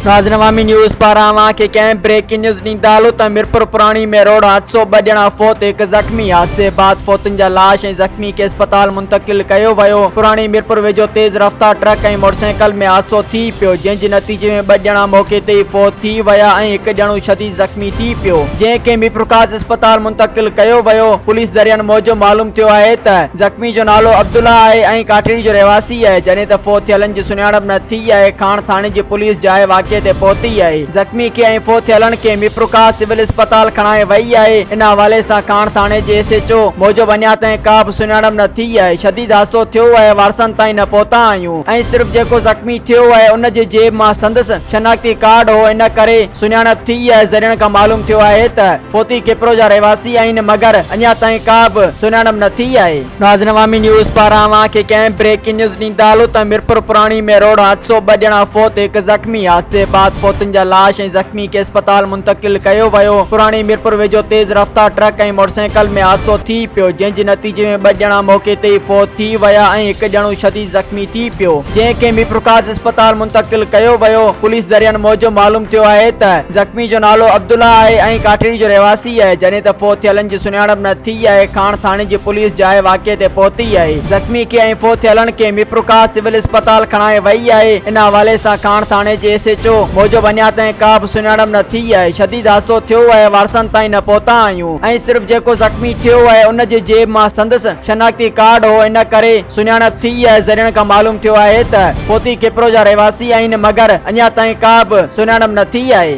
ناظرين عوامي نيوز پاران اوهان کي ڪنهن بريڪنگ نيوز ڏيندا هلون ته ميرپور پراڻي ۾ روڊ حادثو ٻه ڄڻا فوت هڪ زخمي حادثي بعد فوتن جا لاش ۽ زخمي کي اسپتال منتقل ڪيو ويو پراڻي ميرپور ويجهو تيز رفتار ٽرڪ ۽ موٽرسائيڪل ۾ حادثو ٿي پيو جنهن جي نتيجي ۾ ٻه ڄڻا موقعي تي ئي فوت ٿي ويا ۽ هڪ ڄڻو شديد زخمي ٿي پيو جنهن کي ميرپورخاص اسپتال منتقل ڪيو ويو پوليس ذريعن موجب معلوم ٿيو آهي ته زخمي جو نالو عبدالله آهي ۽ ڪاٺيڙي جو رهواسي آهي جڏهن ته فوت ٿيلن جي سڃاڻپ نه ٿي آهي کاڻ ٿاڻي جي پوليس جاء واقعي تي پهتي آهي زخمي کي ۽ فوت ٿيلن کي ميرپورخاص سول اسپتال کڻائي وئي آهي ان حوالي سان کاڻ ٿاڻي جي ايس ايڇ او موجب اڃا تائين ڪا به سڃاڻپ نه ٿي آهي شديد حادثو ٿيو آهي وارثن تائين نه پهتا آهيون ۽ صرف جيڪو زخمي ٿيو آهي ان جي جيب مان سندس شناختي ڪارڊ هو ان ڪري سڃاڻپ ٿي آهي ذريعن کان معلوم ٿيو آهي ته فوتي کپرو جا رهواسي آهن مگر اڃا تائين ڪا به سڃاڻپ نه ٿي آهي. ناظرين عوامي نيوز پاران اوهان کي ڪنهن بريڪنگ نيوز ڏيندا هلون ته ميرپور پراڻي ۾ روڊ حادثو ٻه ڄڻا فوت هڪ زخمي حادثي بعد فوتن جا لاش ۽ زخمي کي اسپتال منتقل ڪيو ويو پراڻي ميرپور ويجهو تيز رفتار ٽرڪ ۽ موٽرسائيڪل ۾ حادثو ٿي پيو جنهن جي نتيجي ۾ ٻه ڄڻا موقعي تي ئي فوت ٿي ويا ۽ هڪ ڄڻو شديد زخمي ٿي پيو جنهن کي ميرپورخاص اسپتال منتقل ڪيو ويو پوليس ذريعن موجب معلوم ٿيو آهي ته زخمي جو نالو عبدالله آهي ۽ ڪاٺيڙي جو رهواسي آهي جڏهن ته فوت ٿيلن جي سڃاڻپ نه ٿي آهي کاڻ ٿاڻي جي پوليس جاء واقعي تي پهتي آهي زخمي کي ۽ فوت ٿيلن کي ميرپورخاص سول اسپتال کڻائي وئي آهي ان حوالي سان کاڻ ٿاڻي جي ايس ايڇ او موجب اڃا تائين ڪا به سڃاڻپ نه ٿي آهي شديد حادثو ٿيو آهي وارثن تائين نه پهتا آهيون ۽ صرف جيڪو زخمي ٿيو آهي ان جي جيب مان سندس شناختي ڪارڊ هو ان ڪري سڃاڻپ ٿي آهي ذريعن کان معلوم ٿيو آهي ته فوتي کپرو جا رهواسي آهن مگر اڃا تائين ڪا به سڃاڻپ نه ٿي آهي.